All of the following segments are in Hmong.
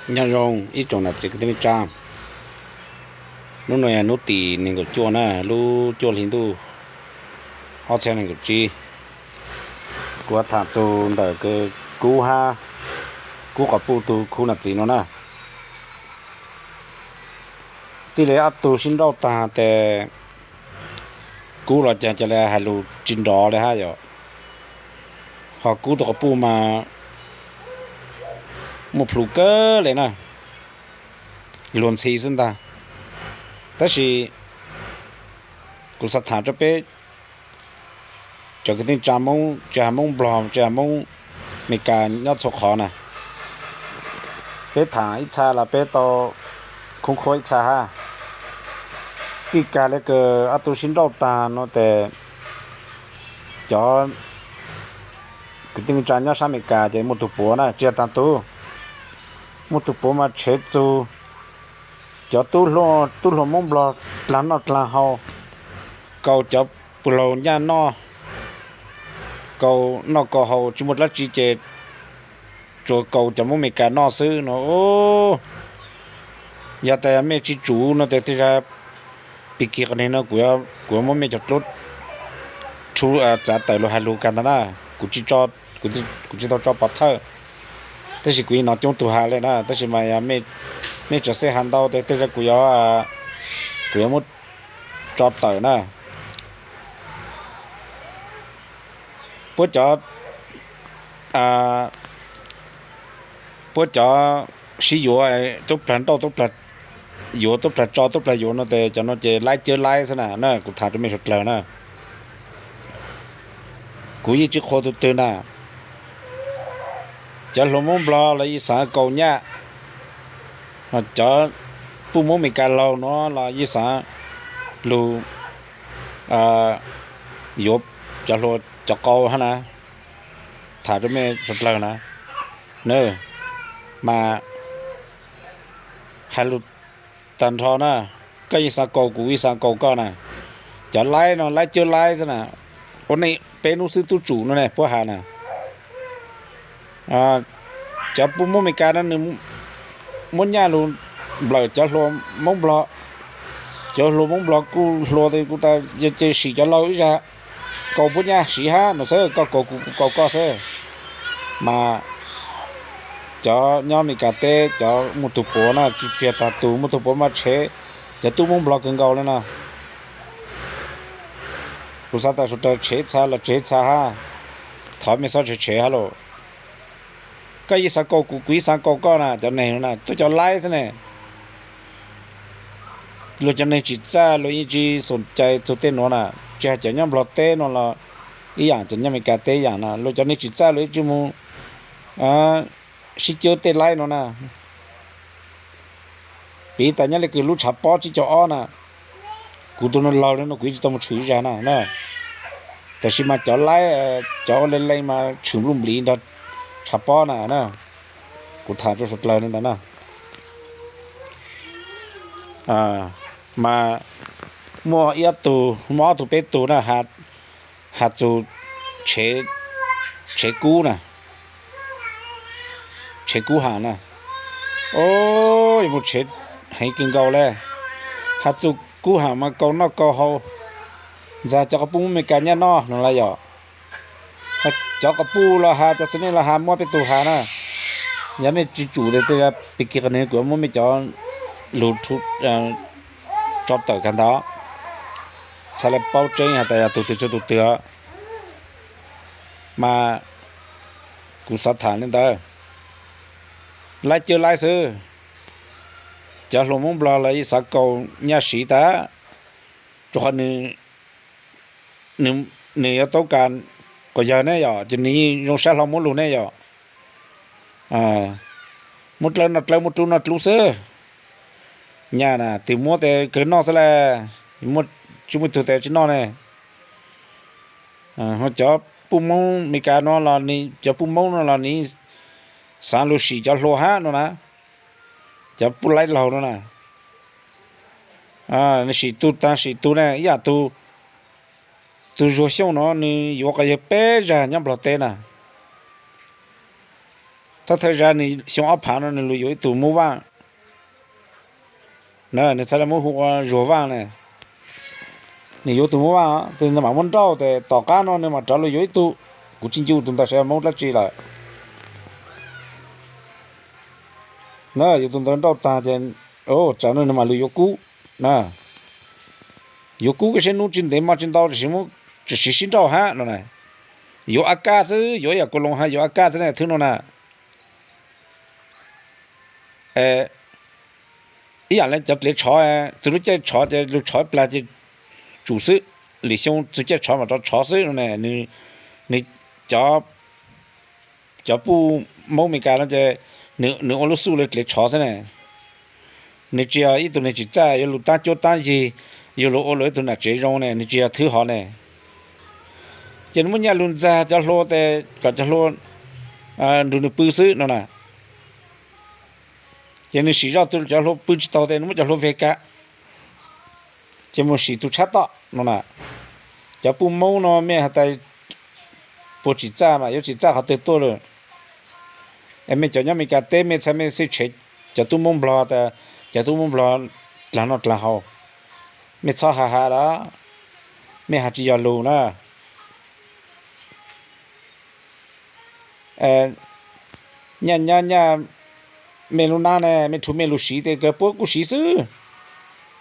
Nyob zoo ib tsoom nam txiv kwv tij neej tsa, hnub no yog hnub tim nees nkaum cuaj na, lub cuaj hli ntuj ob txhiab nees nkaum tsib. Kuv tham txug ntawm kub hab kub quas puj tug khuv nam txiv no na. Txij li ob tug sib nrauj taag tes kub los caag ca le hais lug tsis nrov le hab yom. Ho kub tug quas puj mas muaj plhus kawg le na, luag ntxhi xwb ntag. Tab sis kuv xav tham rua peb cov kwv tij neej tsa Moob, tsis has Moob Nplog, tsis has Moob Amelikas nyob txhua qhov na, peb tham ib txha los peb tau khoob khuab ib txha hab. Txij kag le kws ob tug sib nrauj taag no tes cov kwv tij neej tsa nyob saab Amelikas ces muaj tug puav na, tsis has taag tug, muaj tug puav mas tshev txug cov tub hluas Moob Nplog dlaag noj dlaag haus, kaus cov puj laug nyaj noj, kaus noj kaus haus tsis muaj dlaab tsi ces tsuas kaus cov Moob Amelikas noj xwb no. Yog tas mej tsis tsum no tes tej zag pig kig qhov neeg no kuv yuav muab mej cov dlub txav tawm lug has lug kag ntag na. Kuv tsis tau tso pov thawj, tab sis kuv yeej nov coob tug has le na, tab sis mas yog mej tso xeb has ntau tes tej zag kuv yuav, kuv yuav muab tso tawm na. Puab cov, puab cov sib yuav tub plag nrauj, yuav tub plag tso tub plag yuav no tes cov no ces laib cawb laib xwb na, kuv tham rua mej suav dlawg na. Kuv yeej tsis qhuas tug twg na. Cov hluas Moob Nplog los yeej xaav kaus nyaj, cov puj Moob Amelikas laug nuav los yeej xaav lug yuav cov hluas cov qau hab na. Tham rua mej suav dlawg na, mas has lug taag nrho na, koj yeej xaav kaus kuv, kuv yeej xaav kaus koj na. Cov laib no laib cawb laib xwb na. Ua neej peb nub xwb tub tsum no ne puab has na. Cov puj Moob Amelikas no nwg muab nyaj lug nplawm cov hluas Moob Nplog. Cov hluas Moob Nplog kuj hluas kuj tas, yog ces sim cov laug ib zag kaus puab nyaj siv hab no xwb, koj kaus kuv, kuv kaus koj xwb. Mas cov nyob Amelikas teb cov muaj tug puav na, tsis tag tug muaj tug puav mas tshev cov tub Moob Nplog kawg nkaus le na. Kuv xaav tas suav dlawg tshev txha los tshev txha hab, thov mej xob tshev tshev hab lauj. Koj yeej xaav kaus kuv, kuv yeej xaav kaus koj na, cov neeg na tuab cov laib xwb ne. Luag cov neeg tsim txaj luag yeej tsis xoom cai txug tej nuav na, tsis has cov nyob Nplog teb no los ib yaam, cov nyob Amelikas teb ib yaam na, luag cov neeg tsim txaj luag yeej tsis moog sib cawb tej laib no na. Piv tas nyob le kws lub tshav pob tsib caug ob na, kuv tug no laug le no kuv yeej tsis tau moog tshwm ib zag na. Tab sis mas cov laib, cov ua le leej mas tshwm nplij npliv nrog tshav pob na. Kuv tham rua suav dlawg le ntawd na. Mas muaj ib ob tug, muaj ob tug peb tug na, has txug tshev kub na, tshev kub ham na. Yuav mus tshev heev kawg nkaus le. Has txug kub ham mas kaus noj kaus haus, ntxag cov quas puj Amelikas nyaj noj no lawm yom. Cov quas puj los has, cov txiv neej los has, muaj peb tug has na. Yog mej tsis tsum tes tej zag pig kig qhov neeg kuv yuav muab mej cov lug tso tawm kag ntawd, txhad le paub tseeb has tas yog tug twg tsuag tug twg. Mas kuv xav tham le ntawd, laib cawb laib xwb. Cov hluas Moob Nplog los yeej xav kaus nyaj siv tas, rua qhov nwg yuav tau kas quas yawg ne yom, ces nwg yeej zoo sab hlo muab lug ne yom. Muab dlawb noj dlawb, muab dlub noj dlub xwb. Nyaj na twg muab tes kawg noj xwb le, tsis muaj tug tes tsis noj ne. Cov puj Moob Amelikas no los, cov puj Moob no los nws xaav lug sim cov hluas hab no na, cov puj laib laug no na. Nws sim tug taag sim tug ne, ib yaam tug Zuag Xyooj no nws yuav quas yawg peb zag nyob Nplog teb na. Thawj thawj zaug nws xyoo ob phav no nws lug yuav ib tug Moob Vaaj na, nws txhaj le muab hu ua Zuag Vaaj na. Nws yuav tug Moob Vaaj, tes nws mam muab nrauj, tes tom qab no nws mam rov lug yuav ib tug. Kuv tsis ncu tug ntawd seb Moob dlaab tsi lawm na. Yuav tug ntawd nrauj taag ces tsam no nws mam lug yuav kub na. Yuav kub koj saib nub tsi ntev mo tsi ntau tam sim muab, tam sim sib nrauj hab no na. Yuav A K xwb, yuav yam kua loo hab yuav A K xwb ne, thwb no na. Ib yam le cov dlev tshov, txug lub caij tshov ces lug tshov plag ces tsum xwb, lwm xyoo txug caij tshov mam rov tshov xwb no ne. Nws, cov puj Moob Amelikas no ces nws ua lub xuj le dlev tshov xwb ne. Nws tsis yog ib tug neeg tsim txaj yuav lug taab cuab taab yig, yuav lug ua luas ib tug nam tsev zoo ne, nws tsis yog thwb hov ne. Ces nws muab nyaj lug ntxag cov hlua tes kom cov hlua nrug nws pw xwb no na. Ces nws sim zoj tug cov hlua pw tsis taug tes nws muab cov hlua veg kav, ces mus sim tug tshab tom no na. Cov puj Moob no mej has tas puas tsim txaj mas yuav tsim txaj qhov twg tuaj lawm. Es mej cov nyob Amelikas teb mej txhaj mej xij tshev cov tub Moob Nplog tas, cov tub Moob Nplog dlaag noj dlaag haus, mej txhob has has lawm, mej has tsis yog lug na. Nyaj nyab nyaj mej lub nab ne, mej rhu mej lug siv tes kawg puab kuj siv xwb.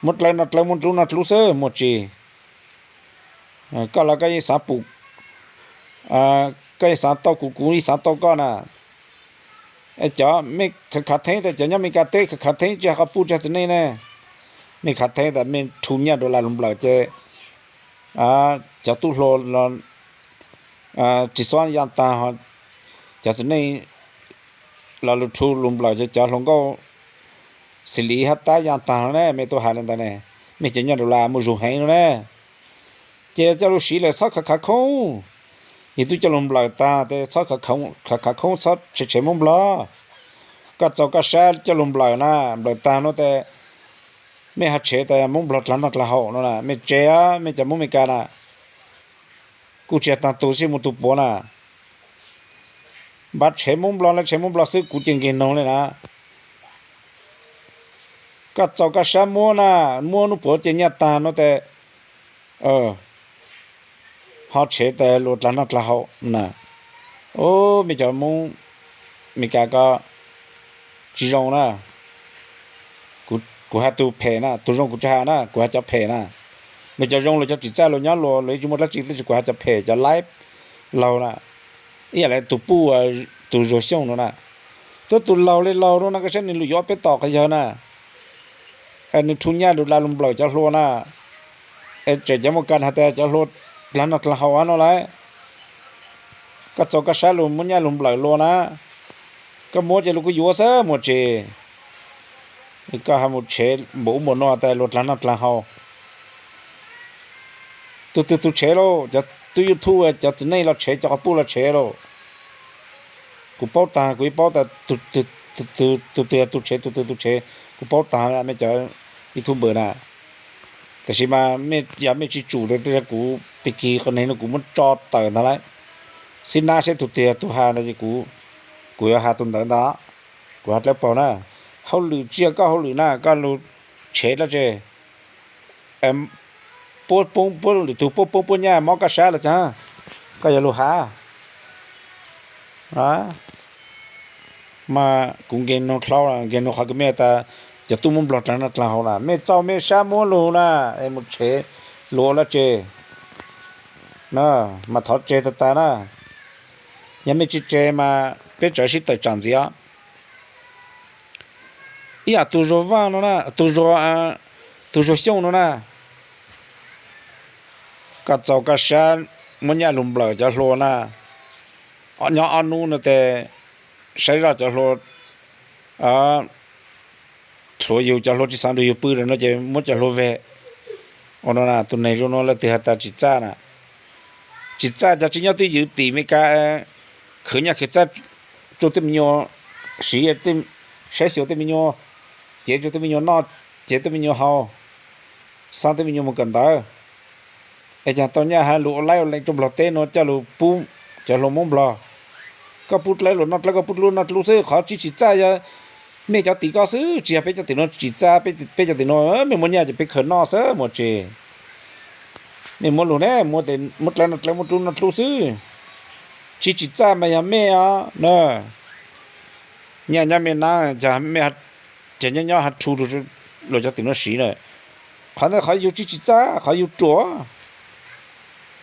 Muab dlawb no dlawb, muab dlub no dlub xwb, muaj tsi. Koj los koj yeej xaav pum, koj yeej xaav tau kuv, kuv yeej xaav tau koj na. Cov mej khav khav theeb tas, cov nyob Amelikas teb khav khav theeb tsi has qhov puj tsi has txiv neej ne. Mej khav theeb tas mej rhu nyaj dollar lug nplawm ces cov tub hluas los tsis xuab ya taag, cov txiv neej los lug rhu lug nplawm ces cov hluas nkauj xis lis hab tab ya taag no ne. Mej tub has le ntawd ne, mej cov nyaj dollar muaj zug heev no ne. Ces coj lug siv lawm txhob khav khav khoob. Yog tub coj lug nplawm taag tes txhob khav khav khoob, txhob tshev tshev Moob Nplog. Koj txaus koj sab coj lug nplawm na, nplawm taag no tes mej has tshev tas Moob Nplog dlaag noj dlaag haus no na, mej tseg, mej cov Moob Amelikas na. Kuj tsis yog taag tug xwb, muaj tug puav na. Npav tshev Moob Nplog le tshev Moob Nplog xwb kuv cia nkeeg noog le na. Koj txaus koj sab muab na, muab nub puav ces nyaj taag no tes ho tshev tas luas dlaag noj dlaag haus na. Mej cov Moob Amelikas ko tsis zoo na. Kuv has tug phem na, tug zoo kuv tsis has na, kuv has cov phem na. Luas cov zoo luas cov tsim txaj luas nyob luas luas yeej tsis muaj dlaab tsi, tab sis kuv has cov phem cov laib laug na. Ib yam le tug puj, tug Zuag Xyooj no na. Tub tug laug le laug no na, koj saib nws lug yuav peb tom qhov yawg na. Nws rhu nyaj dollar lug nplawm cov hlua na. Es tseem cov Amelikas has tas cov hlua dlaag noj dlaag haus no lawm. Koj txaus koj sab lug muab nyaj lug nplawm luas na. Koj muab ces luas kuj yuav xwb, muaj tsi. Koj has mus tshev npaum ub npaum no tas luas dlaag noj dlaag haus. Tug twg tug tshev lauj, cov tub YouTube cov txiv neej los tshev, cov quas puj los tshev lauj. Kuv paub taag, kuv yeej paub tas tug twg tug tshev, tug twg tug tshev, kuv paub taag mej cov YouTube na. Tab sis mas mej yog mej tsis tsum tes tej zag kuv pig kig qhov neeg no kuv muab tso tawm ntag lauj. Xib nab saib tug twg tug has ntag ces kuv, kuv yuav has tug ntawd ntag. Kuv has dlawb paug na, hauj lwm tsis yog koj hauj lwm na, koj lug tshev dlaab tsi. Puab poob puab lwm tug, puab poob puab nyaj mob koj sab los caag, koj yuav lug has. Mas kuv nkeeg nug dlhau, nkeeg nug qhov kws mej tas cov tub Moob Nplog dlaag noj dlaag haus na, mej txaus mej sab muab lug na, es mus tshev luas dlaab tsi. Mas thov tseg tag tag na. Yog mej tsis tseg mas peb tsawv sib tawm tsam ntxiv os. Ib yam tug Zuag Vaaj no na, tug Zuag, tug Zuag Xyooj no na, koj txaus koj sab muab nyaj lug nplawm cov hlua na. Nyob ob nub no tes saib zoj cov hlua, hlua yug, cov hlua tsis xaav nrug yug pw lawm no ces muab cov hlua veg. Ua no na, tus neeg zoo no leej twg has tas tsim txaj na. Tsim txaj cov tsis nyob twj ywm tim Amelikas, khwv nyaj khwv txag rua tej me nyuam, siv, saib xyuas tej me nyuam, cev rua tej me nyuam noj, cev tej me nyuam haus, xa tej me nyuam mus kawm ntawv. Es caag tau nyaj has lug ua laib ua leej rua Nplog teb nuav coj lug pub cov hlua Moob Nplog. Koj pub dlawb luag noj dlawb, koj pub dlub noj dlub xwb, qhov tsis tsim txaj yog mej cov tim koj xwb, tsis yog peb cov tim no tsis txaj. Peb cov tim no mej muaj nyiaj ces peb khaws noj xwb mas tsis. Mej muab lug ne, muab dlawb noj dlawb, muab dlub noj dlub xwb, tsis tsim txaj mas yog mej os na. Nyiaj nyob mej na, ces nyob nyob ha rhu luag cov tim no siv na. Qhov ntawd qhov yug tsis tsim txaj, qhov yug ruam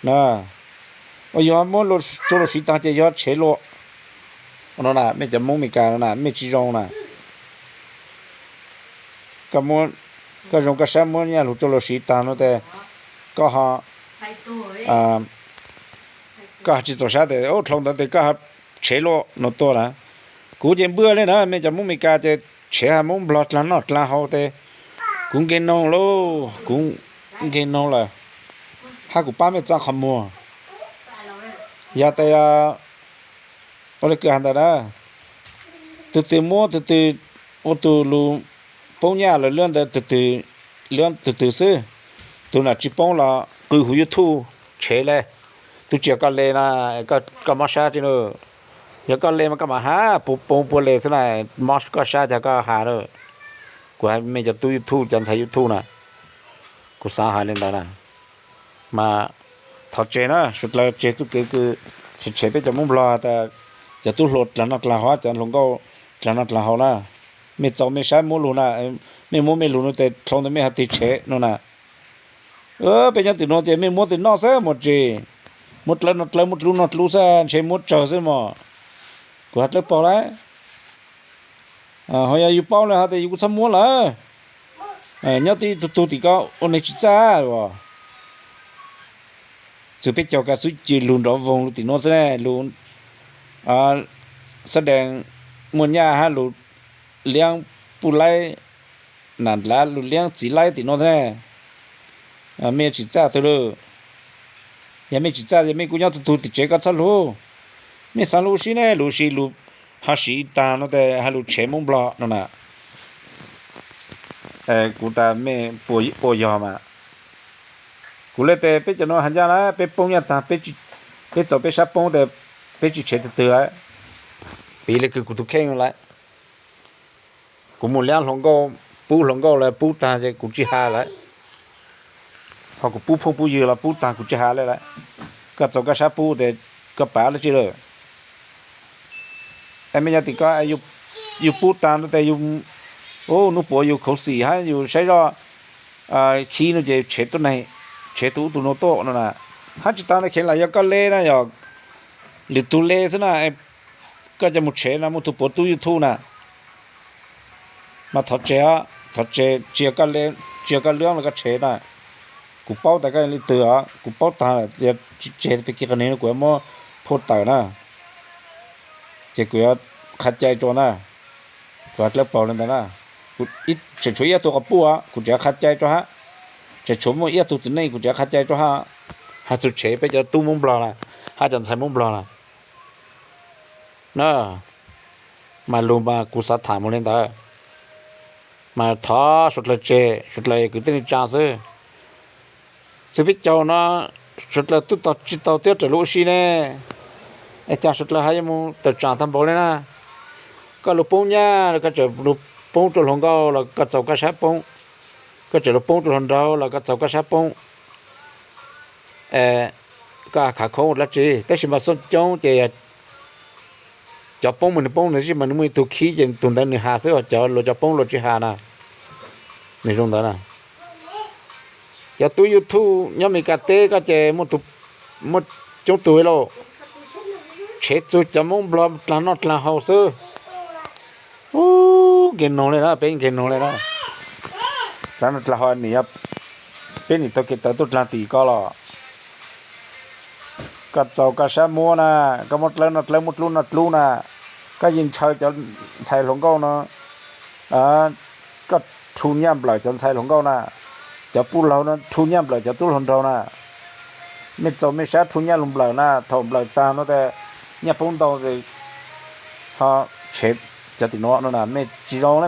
na. Ua yug muab rau luag siv tag ces yog tshev luag no na. Mej cov Hmoob Meskas no na mej tsis zoo na. Koj zoo koj sab muab nyiaj lug rau luag siv tag no tes koj ho, koj ho tsis txaus sab tes dhau ntawd tes koj ho tshev luag no tuaj na. Kuv ces npaj le na, mej cov Hmoob Meskas ces tshev ha Hmoob Nplog dlaag noj dlaag haus tes kuv nkeeg noog lauj, kuv nkeeg noog lawm, hab kuv pab mej txaj qhov muag. Yog tes ua le kws has ntawd na, tug twg muab tug twg ua tug lug poob nyaj lawm luab ntawd tug twg, luab tug twg xwb. Tug nam tsis poob los qw huv YouTube tshev le. Tug tsis yog koj le na, koj mob sab tsi na. Yog koj le mas koj mam has pua poob pua le xwb na, mob koj sab cas koj has na. Kuv has mej cov tub YouTube cov ntxhais YouTube na, kuv xav hais le ntawd na. Mas thov tseg na, suav dlawg tseg txuj kev kws tshev tshev peb cov Hmoob Nplog tas cov tub hluas dlaag noj dlaag haus, cov hluas nkauj dlaag noj dlaag haus na. Mej txaus mej sab muab lug na, mej muab mej lug no tes dhau ntawd mej ho tig tshev no na. Peb nyob tim no ces mej muab tes noj xwb mos tsis, muab dlawb noj dlawb, muab dlub noj dlub xwb, ntshe muab tsawg xwb mos. Kuv has dlawb paug lawm. Ho yog yus paub lawm ho tes yus kuj txhob muab lawm. Nyob tib tug tug tim ko ua neeg tsis txaj os. Txug peb caug kav xub ci lug nrov voog lug tim nuav xwb ne, lug xab dees muaj nyaj hab lug liab puj laib, nam dlav lug liab txiv laib tim nuav xwb ne. Mej tsis txaj tug lawm. Yog mej tsis txaj ces mej kuj nyob tug tug tim tsev koj txhob lug. Mej xaav lug ua si ne, lug ua si lug ho siv taag no tes hab lug tshev Moob Nplog no na. Kuv tas mej puas ua yog mas. Kuv le tes peb cov nuav has ncaj na, peb poob nyaj taag, peb txaus peb sab poob tes peb tsis tshev tug twg lawm. Piv le kws kuv tug kheej lawm. Kuv mus liab hluas nkauj, pub hluas nkauj lawm pub taag ces kuv tsis has lawm. Ho kuv pub phooj pub ywg los pub taag kuv tsis has le lawm. Koj txaus koj sab pub tes koj pav dlaab tsi lawm. Es mej nyob tim ko, yus pub taag no tes yus, hnub puav yus khuv xim hab yus saib zoj khib no ces tshev tuab neeg, tshev tug ub tug nuav tuaj no na. Hab tsis taag ntawd kheev lam yog koj le na, yog lwm tug le xwb na, koj coj mus tshev no muaj tug puav tub YouTube na. Mas thov tseg, thov tseg, tsis yog koj lwb los koj tshev na. Kuv paub tas koj yog leej twg os, kuv paub taag lawm, yog tsis tseg peb kiv qhov neeg no kuv yuav muab phuaj tawm na. Ces kuv yuav qha cai rua na. Kuv has dlawb paug le ntawd na. Tseem tshuav ib tug quas puj, kuv tseem yuav qha cai rua hab. Tseem tshuav muaj ib tug txiv neej kuv tseem yuav qha cai rua hab. Hab txug tshev peb cov tub Moob Nplog na, hab cov ntxhais Moob Nplog na. Na, mas lug mas kuv xav tham mus le ntawd. Mas thov suav dlawg tseg, suav dlawg kwv tij neej tsaa xwb. Txug peb caug no, suav dlawg tub tog tsis tau thiab raws lub ua si ne. Es cas suav dlawg hab yuav mus tawm tsaam tag npaum le na. Koj lug poob nyaj, koj tseem lug poob rua hluas nkauj los koj txaus koj sab poob. Koj tseem lug poob rua hluas nraug los koj txaus koj sab poob. Koj khav khoob dlaab tsi, tab sis mas xoj coob ces cov poob mas nwg poob ntawd tsi mas nwg muaj ib tug khib ces tug ntawd nwg has xwb, cov luag cov poob luag tsis has na. Nwg zoo ntawd na. Cov tub YouTube nyob Amelikas teb koj ces muaj coob tug lauj. Tshev txug cov Moob Nplog dlaag noj dlaag haus xwb. Ub, nkeeg noog le na, peb nkeeg noog le na. Dlaag noj dlaag haus nim, peb nim taug kev tawv tuaj dlaag tim koj los. Koj txaus koj sab muab na, koj muab dlawb noj dlawb, muab dlub noj dlub na. Koj yeej ntshaw cov ntxhais hluas nkauj no, koj rhu nyaj nplawm cov ntxhais hluas nkauj na. Cov puj laug no rhu nyaj nplawm cov tub hluas nraug na. Mej txaus mej sab rhu nyaj lug nplawm na, thaum nplawm taag no tes nyaj poob ntau, ho tshev cov tim nuav no na, mej tsis zoo le.